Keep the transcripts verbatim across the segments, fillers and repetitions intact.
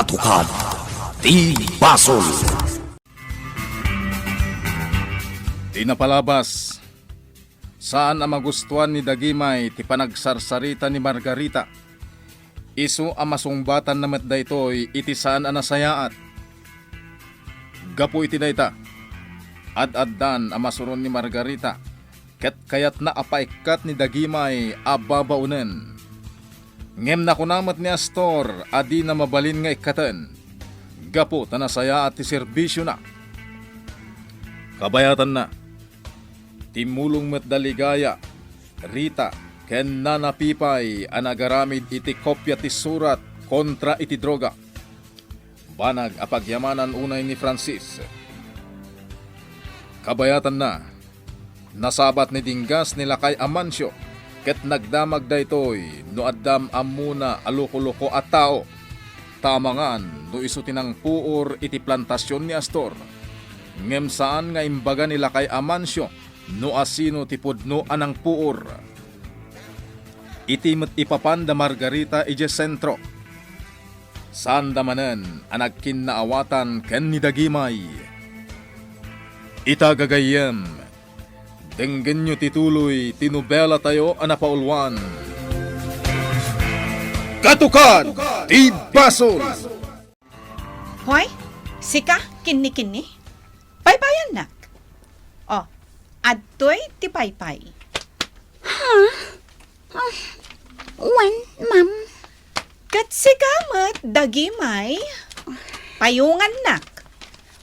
Katukad ti basol. Ti napalabas, saan a magustuan ni Dagimay ti panagsarsarita ni Margarita. Isu a masungbatanna met daytoy iti saan a nasayaat. Gapu iti dayta, ad-addan a masuron ni Margarita ket kayatna a paikkat ni Dagimay a babaonen. Ngem nakuna met ni Astor a dina mabalin nga ikkaten gapu ta nasayaat ti serbisiona. Kabayatanna, timmulong met da Ligaya, Rita, ken Nana Pipay a nagaramid iti kopia ti surat kontra iti droga. Banag a pagyamanan unay ni Francis. Kabayatanna, nasabat ni Dinggas ni Lakay Amancio ket nagdamag daytoy no addam ammona a loko-loko a tao. Tamangan no isu ti nangpuor iti plantasion ni Astor. Ngem saan nga imbaga ni Lakay Amancio no asino ti pudno a nangpuor. Iti met ipapan da Margarita idiay sentro. Saanda manen a nagkinnaawatan ken ni Dagimay. Ita gagayyem, denggenyo ti tuloy ti nobelatayo a napauluan. Katukad ti Basol! Hoy, sika, kinni-kinni? Paypayannak. Oh, adtoy ti paypay. Ha? Ah, wen, ma'am. Ket sika met, Dagimay, payongannak.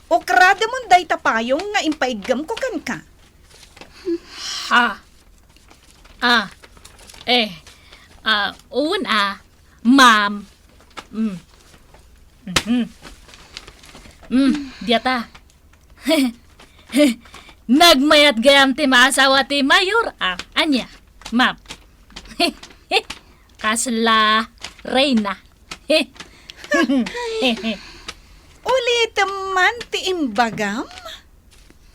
Ukrademon dayta payong nga impaiggem ko kenka. Ha? Ah, eh, ah, wen a, ma'am. Mm. Mhm. Mm, diata. Nagmayat gayam ti maasawa ti mayor, ah, ania, ma'am? Kasla reyna. Ulitem man ti imbagam?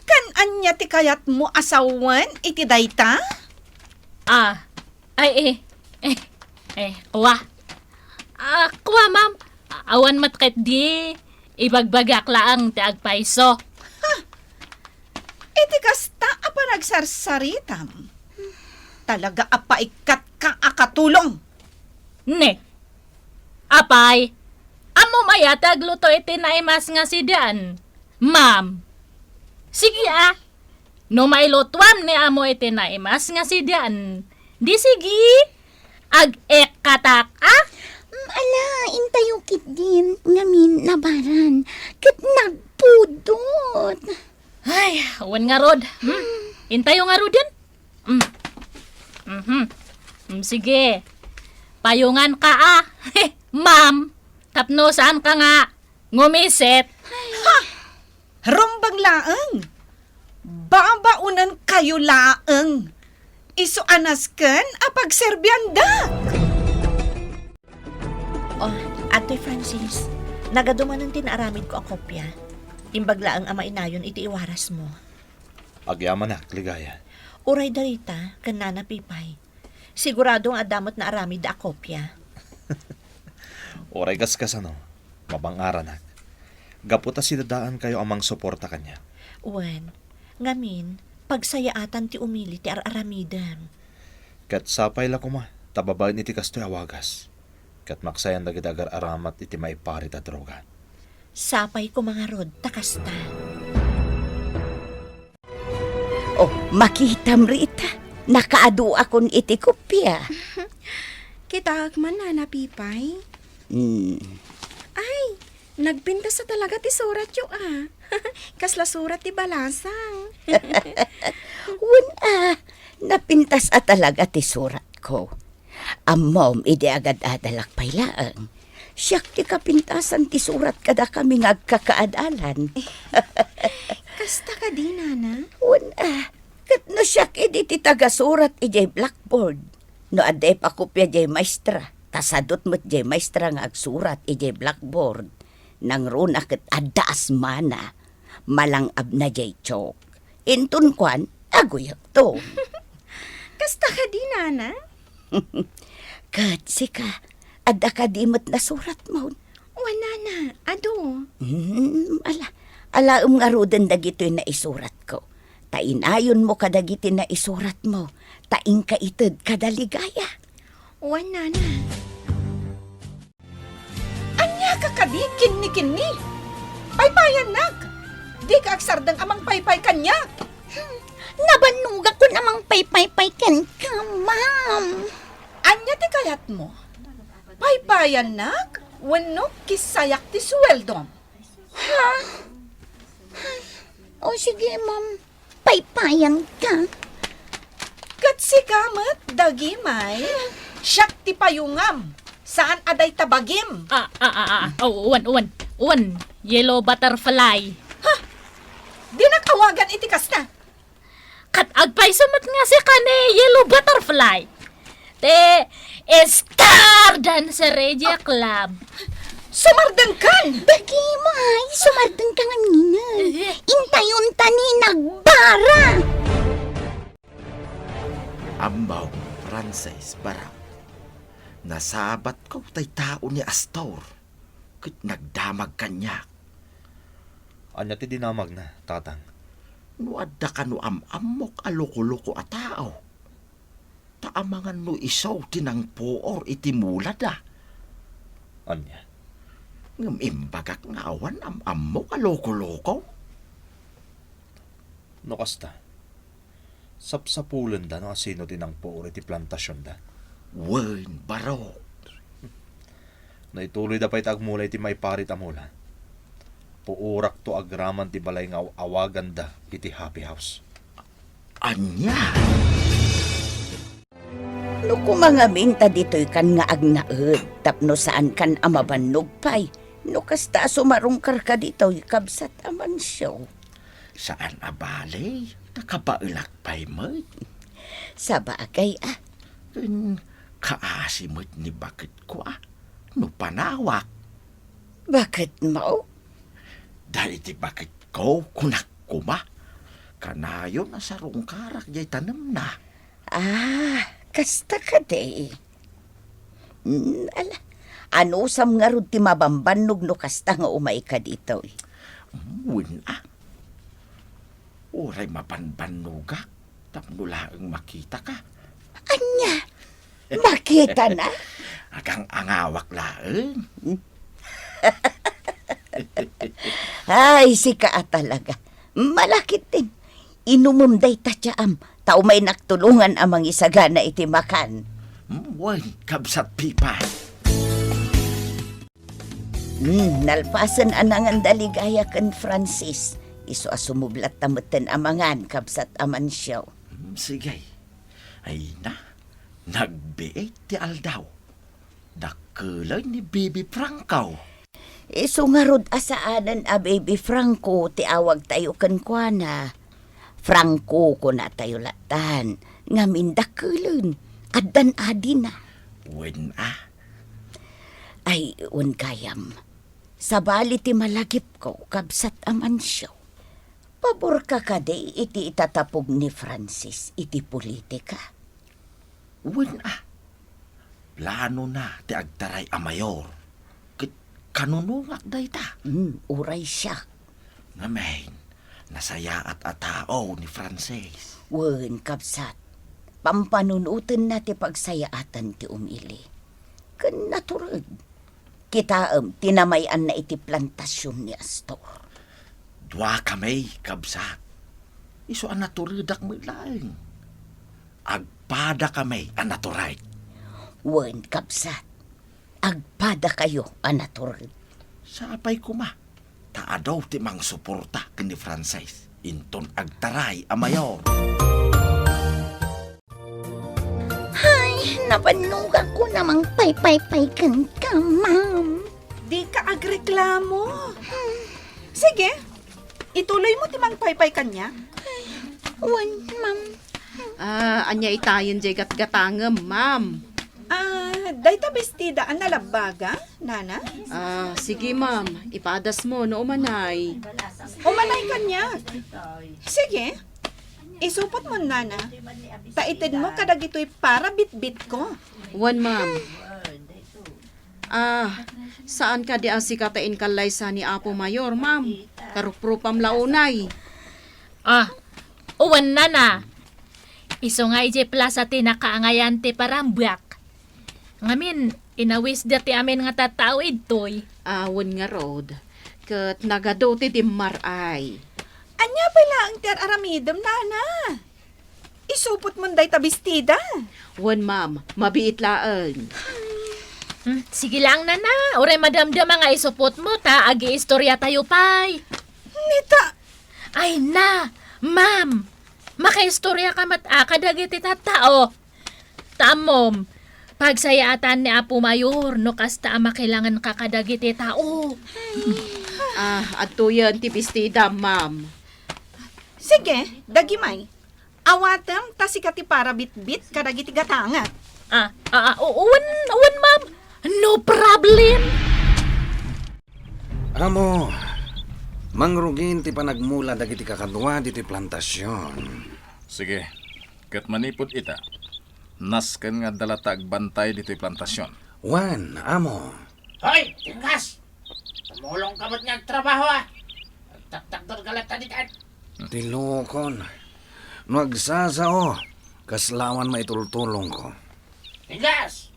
Kan ania ti kayatmo a sawen iti dayta? Ah, ay, eh, eh, eh, kua. Ah, kua, ma'am. Awan met ketdi, ibagbagak laeng ti agpayso. Ha! Iti kasta a panagsarsaritam, talaga a paikkatka a katulong. Ne, apay, ammom aya ti agluto iti naimas nga sidian, ma'am? Sige, ah. No mailutuam ni amo iti naimas nga sidian, di sige, ag-ekkatak, ah? Mm, ala, intayo ketdin ngamin nabaran, ket nagpudot. Ay, wen ngarud. Hmm? Intayo ngaruden? Mm. Mhm. Mm, sige. Payonganka, ah. Ma'am, tapno saanka nga ngumiset. Ha! Rumbeng laeng. Babaonenkayo laeng. Isu a nasken a pagserbiandak. Oh, Ate Francis, nagadu manen ti naaramidko a kopia. Imbag laeng a mainayon iti iwarasmo. Agyamanak, Ligaya. Uray da Rita ken Nana Pipay. Sigurado nga adda met naaramidda a kopia. Uray kas kasano, mabang-aranak. Gapu ta sidadaankayo a mangsuporta kaniak. Wen, ngamin, pagsayaatan ti umili ti ar-aramidem. Ket sapay la koma ta babaen iti kastoy a wagas. Ket maksayan dagiti agar-aramat iti maiparit a droga. Sapay koma ngarud ta kasta. Oh, makitam, Rita. Nakaaduakon iti kopia. Kitaek man, Nana Pipay. Hmm. Ay, nagpintas a talaga ti suratyo, ah. Kasla surat ti balasang. Wen, ah, napintas a talaga ti suratko. Ammom, idi agad-adalak pay laeng, siak ti kapintasan ti surat kadakami nga agkakaadalan. Kasta kadi, Nana? Wen, ah, ket no siak idi ti tagasurat idiay blackboard. No adda ipakopia diay maestra, ta sadut met diay maestra nga agsurat idiay blackboard. Nangruna ket adda asmana, malang-abna diay chalk. Inton kuan, aguyekto. Kasta kadi, Nana? Ket sika, adda kadi met nasuratmon? Wen, nana, adu. Hmm, ala, alaem ngaruden dagitoy naisuratko. Ta inayonmo kadagiti naisuratmo, ta inka ited kada ligaya. Wen, nana. Ania ka kadi kinni-kinni? Paypayannak! Dika agsardeng a mangpaypay kaniak! Hmm, nabannogakon a mangpaypaypay kenka, ma'am. Ania ti kayatmo? Paypayannak wenno kissayak ti suweldom? Ha? O, sige, ma'am. Paypayanka. Ket sika met, Dagimay, siak ti payungam. Saan a dayta bagim. Ah, ah, ah, ah. Oh, uwan, uwan. Uwan. Yellow butterfly. Ha? Dinak awagan iti kasta. Ket agpayso met nga sika ni Yellow Butterfly. Ti Star Dancereria Club. Sumardengkan! Dagimay, sumardengka ngaminen. Eh. Intayonta ni nagbara. Ammom, Frances, Barang. Nasabatko tay tao ni Astor, ket nagdamag kaniak. Ania ti dinamagna, Tatang? No adda kano am-ammok a loko-loko a tao, ta amangan no isu ti nangpuor iti mulada. Ania? Ngem imbagak nga awan am-ammok a loko-loko. No kasta, sapsapulenda no asino ti nangpuor iti plantasionda. Wen, barok. No ituloyda pay ti agmula iti maiparit a mula, puorakto agraman ti balay nga aw-awaganda iti Happy House. Ania? No koma ngamin ta ditoykan nga agnaed tapno saankan a mabannog pay, no kasta a sumarungkarka ditoy, kabsat Amancio. Saan a bale, nakabaelak pay met. Sabagay a. Ken kaasi met ni baketko a, no panawak. Baketmo? Daydi baketko, kunak koma. Kanayon a sarungkarak jay tanemna. Ah, kasta kadi. Mm, ala, anusam ngarud ti mabambannog no kasta nga umayka ditoy? Wen a. Uray mabanbannogak tapno laeng makitaka. Ania? Makitana? Agang-angawak laeng. Ay, sika a talaga. Malakit din. Inumem dayta tiaam, ta umaynak tulongan a mangisagana iti makan. Wen, kabsat Pipa. Hmm, nalpasen a nanganda ligaya ken Francis. Isu a sumublatta metten a mangan, kabsat Amancio. Hmm, sige. Ay na, nagbiit ti aldaw. Dakkelen ni Bibi Franco. Isu ngarud a saanen a Bibi Franco ti awagtayo kenkuana. Franco kunatayo lattan, ngamin dakkelen, addan adina. Wen a. Ay, wen gayam. Sabali ti malagipko, kabsat Amancio. Paborka kadi iti itatapog ni Francis iti politika? Wen a. Planona ti agtaray a mayor. Ket kanunongak dayta. Hmm, uray siak. Ngamin, nasayaat a tao ni Francis. Wen, kabsat. Pampanunotenna ti pagsayaatan ti umili. Ken natured. Kitaem ti namay-anna iti plantasion ni Astor. Duakami, kabsat. Isu a naturedak met laeng. Agpadakami a natured. Wen, kabsat. Agpadakayo a natured. Sapay koma, ta adu ti mangsuporta ken ni Francis. Inton agtaray a mayor. Hay, nabannogakon a mangpaypaypay kenka, ma'am. Dika agreklamo. Hmm. Sige, ituloymo ti mangpaypay kaniak. Ay, wen, ma'am. Ah, ania itayen jay gatgatangem, ma'am? Ah, dayta bestida a nalabbaga, nana? Ah, sige, ma'am. Ipadasmo no umanay. Umanay kaniak. Sige. Isupotmo, nana. Ta itedmo kadagitoy para bitbitko. Wen, ma'am. Ah, saan kadi a sika ta inkallaysa ni Apo Mayor, ma'am? Karupropam la unay. Ah, wen, nana. Isu nga idiay plasa ti nakaangayan ti parambak. Ngamin, inawisda ti amin nga tattao idtoy. Ah, wen ngarud. Ket nagadu ti dimmar ay. Ania pay laeng ti ar-aramidem, nana? Isupotmon dayta bestida? Wen, ma'am. Mabiit laeng. Hmm, sige lang, nana. Uray madamdama nga isupotmo, ta agiistoria tayo pay. Nita! Ay na, ma'am. Makaistoriaka met a kadagiti tattao. Ta ammom, pagsayaatan ni Apo Mayor no kasta a makilangenka kadagiti tao. Ah, adtoyen ti bestida, ma'am. Sige, Dagimay. Awatem ta sika ti parabitbit kadagiti gatangak. Ah, ah, ah, u-, wen, wen, ma'am. No problem. Amo, mangrugin ti panagmula dagiti kakadua ditoy plantasion. Sige, ket manipud ita, nasken nga adda latta agbantay ditoy plantasion. Wen, amo. Hoy, Tinggas! Tumulongka met nga agtrabaho, a. Agtaktakderka latta ditan. Ti lokon. No agsasao, kasla awan maitultulongko. Tinggas!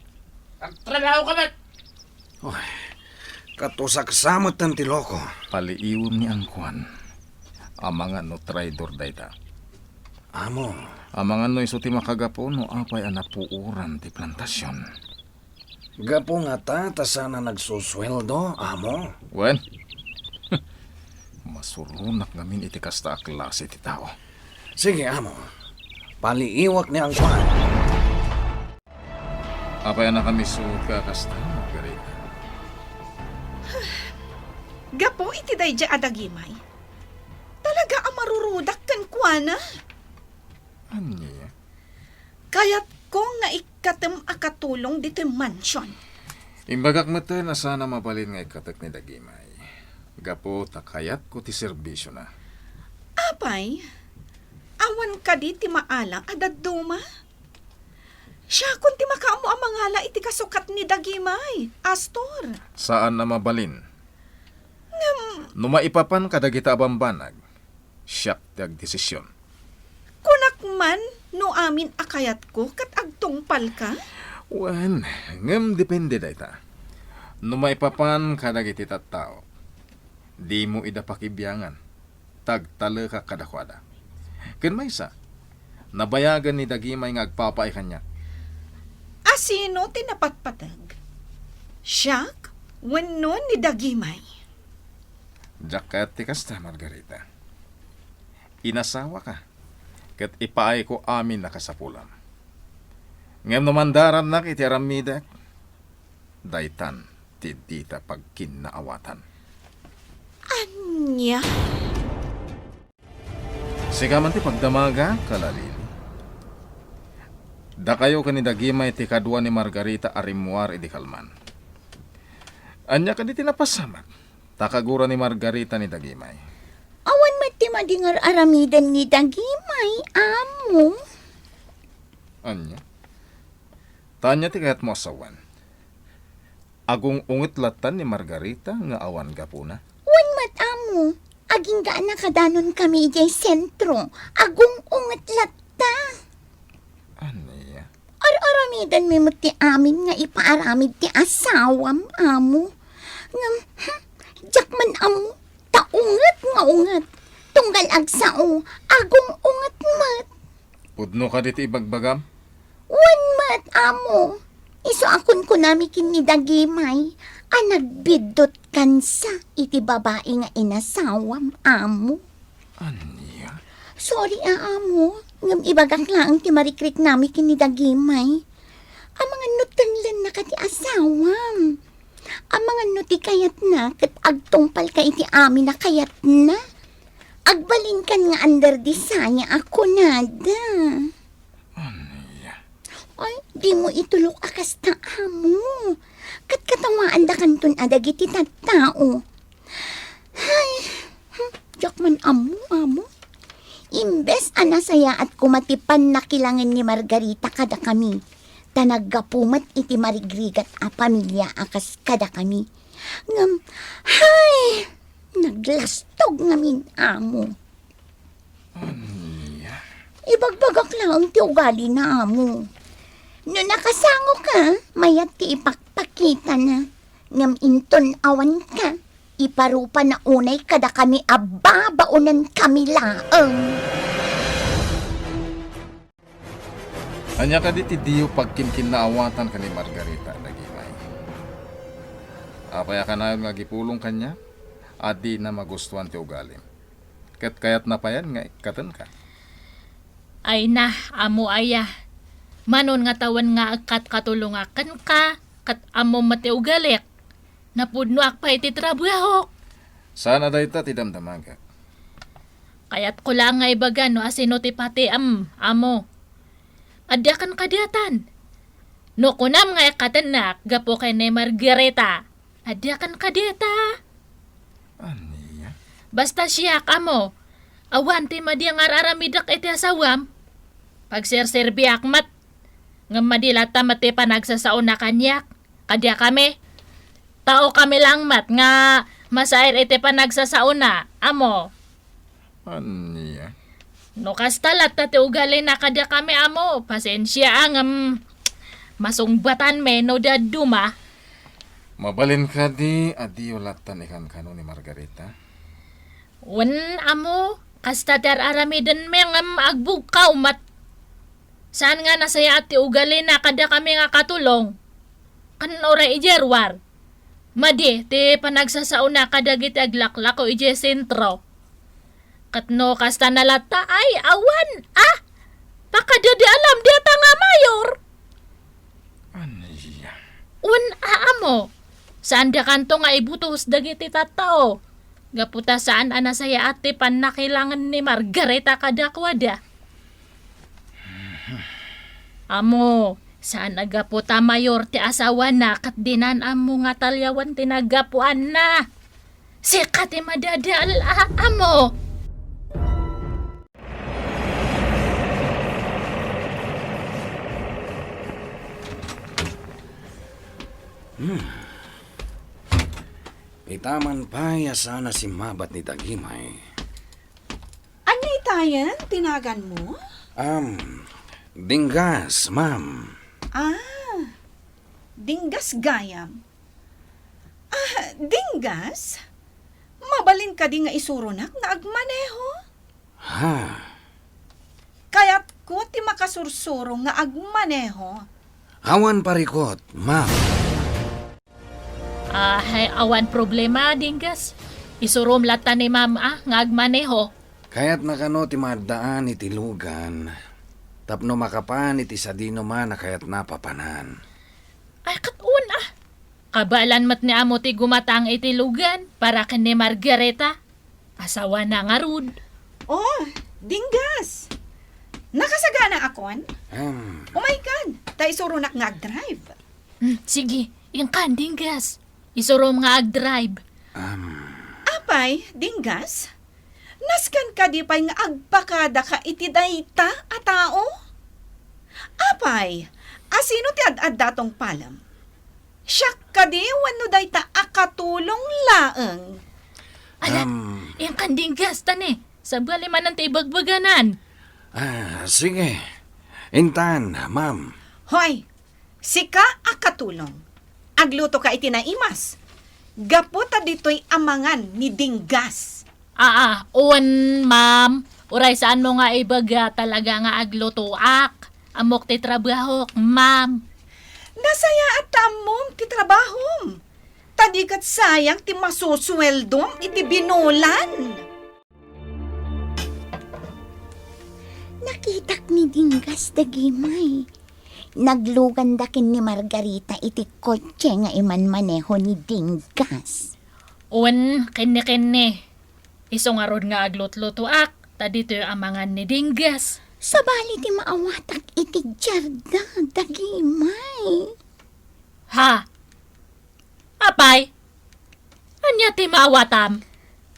Agtrabahoka met! Oy, katusaksa metten ti loko. Paliiwem ni Angkuan. Amangan no traidor dayta. Amo. Amangan no isu ti makagapu no apay a napuoran ti plantasion. Gapu ngata ta saan a nagsusueldo, amo? Wen, masuronak ngamin iti kasta a klase ti tao. Sige, amo. Paliiwak ni Angkuan. Apay a nakamisudka a kasta, Margarita? Gapu iti daydiay a Dagimay, talaga a marurudak kenkuana. Ania? Kayatko nga ikkatem a katulong ditoy mansion. Imbagak metten a saan a mabalin nga ikkatek ni Dagimay. Gapu ta kayatko ti serbisiona. Apay, awan kadi ti maala a dadduma? Siakon ti makaammo a mangala iti kasukat ni Dagimay, Astor. Saan a mabalin. Ngem, no maipapan kadagita a bambanag, siak ti agdesision. Kunak man no amin a kayatko ket agtungpalka? Wen, ngem depende dayta. No maipapan kadagiti tattao, dimo ida pakibiangan. Tagtalekak kadakuada. Ken maysa, nabayagen ni Dagimay nga agpapaay kaniak. A sino ti napatpateg? Siak wenno ni Dagimay? Diak kayat ti kasta, Margarita. Inasawaka, ket ipaayko amin a kasapulam. Ngem no mandarannak iti aramidek, daytan ti dita pagkinnaawatan. Ania? Sika man ti pagdamagak, Kalalili. Dakayo ken ni Dagimay ti kadua ni Margarita a rimmuar idi kalman. Ania kadi ti napasamak? Ta kagura ni Margarita ni Dagimay. Awan met ti madi nga ar-aramiden ni Dagimay, amo. Ania? Ta ania ti kayatmo a sawen? Agung-unget lattan ni Margarita nga awan gapuna? Wen met, amo. Agingga a nakadanon kami idiay sentro. Agung-unget latta. Ania? Ar-aramidenmi met ti amin nga ipaaramid ti asawam, amo. Ngem, hmm, diak man ammo, ta unget nga unget. Tunggal agsao, agung-unget met. Pudno kadi ti ibagbagam? Wen met, amo. Isu a kunkunami ken ni Dagimay a nagbiddut kansa iti babai nga inasawam, amo. Ania? Sorry a, amo. Ngem ibagak laeng ti marikriknami ken ni Dagimay. Amangan no tenglennaka ti asawam. Amangan no ti kayatna ket agtungpalka iti amin a kayatna. Agbalinkan nga under desire a kunada. Ania? Ay, dimo itulok a kasta, amo. Katkatawaandakanton a dagiti tattao. Ay, hmm, diak man ammo, amo. Imbes a nasayaat koma ti pannakilangen ni Margarita kadakami, Ta naggapu met iti marigrigat a pamilia a kas kadakami. Ngem, hay! Naglastog ngamin, amo. Ania? Ibagbagak laeng ti ugalina, amo. No nakasango ka, mayat ti ipakpakitana. Ngem inton awan ka, iparupana unay kadakami a babaonan kami laeng. Ania kadi ti diyo pagkinkinnaawatan ken ni Margarita, Dagimay? Apay a kanayon nga agipulong kaniak a dina magustuan ti ugalim? Ket kayatna payen nga ikkatenka? Ay na, amo aya. Manon nga tawen nga agkatkatulongak kenka, ket ammom met ti ugalik. Napudnoak pay iti trabahok. Saan a dayta ti damdamagak. Kayatko laeng nga ibaga no asino ti patiem, amo. Adda ken kadiatan. No kunam nga ikkatennak gapu ken ni Margarita, adda ken kadiata. Ania? Basta siak, amo. Awan ti madi nga ar-aramidek iti asawam. Pagserserbiak met. Ngem madi latta met ti panagsasaona kaniak. Kadiakami. Taokami laeng met nga masair iti panagsasaona, amo. Ania? No kasta latta ti ugalina kadiakami, amo, pasensia, ngem masungbatanmi no dadduma. Mabalin kadi a diyo latta ikankano ni Margarita? Wen, amo, kasta ti ar-aramidenmi ngem agbugkaw met. Saan nga nasayaat ti ugalina kadakami nga katulong. Ken uray idiay ruar, madi ti panagsasaona kadagiti aglaklako idiay sentro. Ket no kasta na latta, ay, awan, ah! Pakadadialam dayta nga mayor! Ania? Wen, aamo, saandakanto nga ibutos dagiti tattao. Gapu ta saan a nasayaat ti pannakilangen ni Margarita kadakuada. Amo, saan a gapu ta mayor ti asawana ket dinan ammo nga talyawan ti naggapuanna. Sika ti madadaal a amo. Hmm. Ita man pay a saan a simmabat ni Dagimay. Ania itayen ti naganmo? Um, Dinggas, ma'am. Ah, Dinggas gayam. Ah, Dinggas? Mabalin kadi nga isuronak nga agmaneho? Ha? Kayatko ti makasursuro nga agmaneho. Awan parikut, ma'am. Ah, hay, awan problema, Dinggas. Isurom latta ni Ma'am, ah, nga agmaneho. Kayatna kano ti maaddaan iti lugan tapno makapan iti sadino man a kayatna papanan. Ay, ket wen, ah. Kabaelan met ni amo ti gumatang iti lugan para ken ni Margarita. Asawana ngarud. Oh, Dinggas. Nakasaganaakon? Em. Umaykan, ta isuronak nga agdrive. Hmm, sige, inkan, Dinggas. Isurom nga agdrive. Am. Apay, Dinggas? Nasken kadi pay nga agpakadaka iti dayta a tao? Apay, asino ti ad-adda tungpalem? Siak kadi wenno dayta a katulong laeng? Ala, Am. Inkan, Dinggas, ta ne. Sabali manen ti ibagbaganan. Ah, sige. Intan, ma'am. Hoy, sika a katulong, aglutoka iti naimas. Gapu ta ditoy a mangan ni Dinggas. Aa, wen, ma'am. Uray saanmo nga ibaga, talaga nga aglutoak. Ammok ti trabahok, ma'am. Nasayaat ta ammom ti trabahom. Ta di ket sayang ti masusueldom iti binulan. Nakitak ni Dinggas Dagimay. Nagluganda ken ni Margarita iti kotse nga imanmaneho ni Dinggas. Wen, kenne, kenne. Isu ngarud nga aglutlutoak, ta ditoy a mangan ni Dinggas. Sabali ti maawatak iti jarda, Dagimay. Ha? Apay? Ania ti maawatam?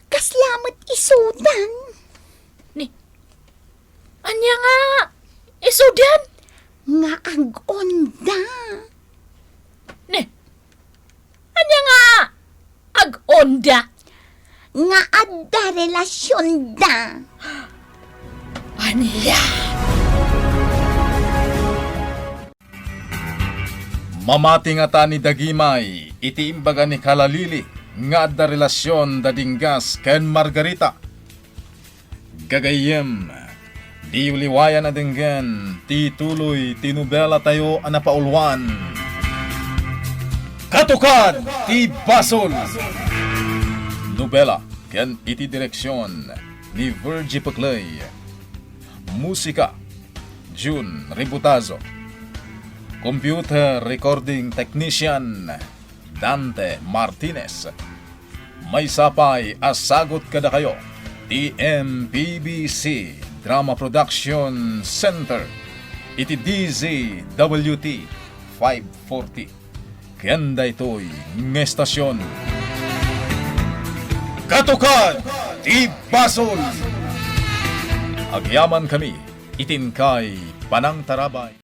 Kasla met isudan. Ni, ania nga isudan? Nga ag-onda. Ne, ania nga ag-onda? Nga adda relasionda. Ania? Mamati ngata ni Dagimay iti imbaga ni Kalalili nga adda relasion da Dinggas ken Margarita. Gagayyem, diyo liwayan a denggen ti tuloy ti nobela tayo a napauluan, Katukad ti Basol! Nobela ken iti direksion ni Virgie Pecley. Musika, Jun Ributazo. Computer recording technician, Dante Martinez. Maysa pay a sagut kadakayo ti M P B C Drama Production Center iti D Z W T five forty. Ken daytoy nga estasion, Katukad ti Basol! Agyamankami iti inkay panangtarabay.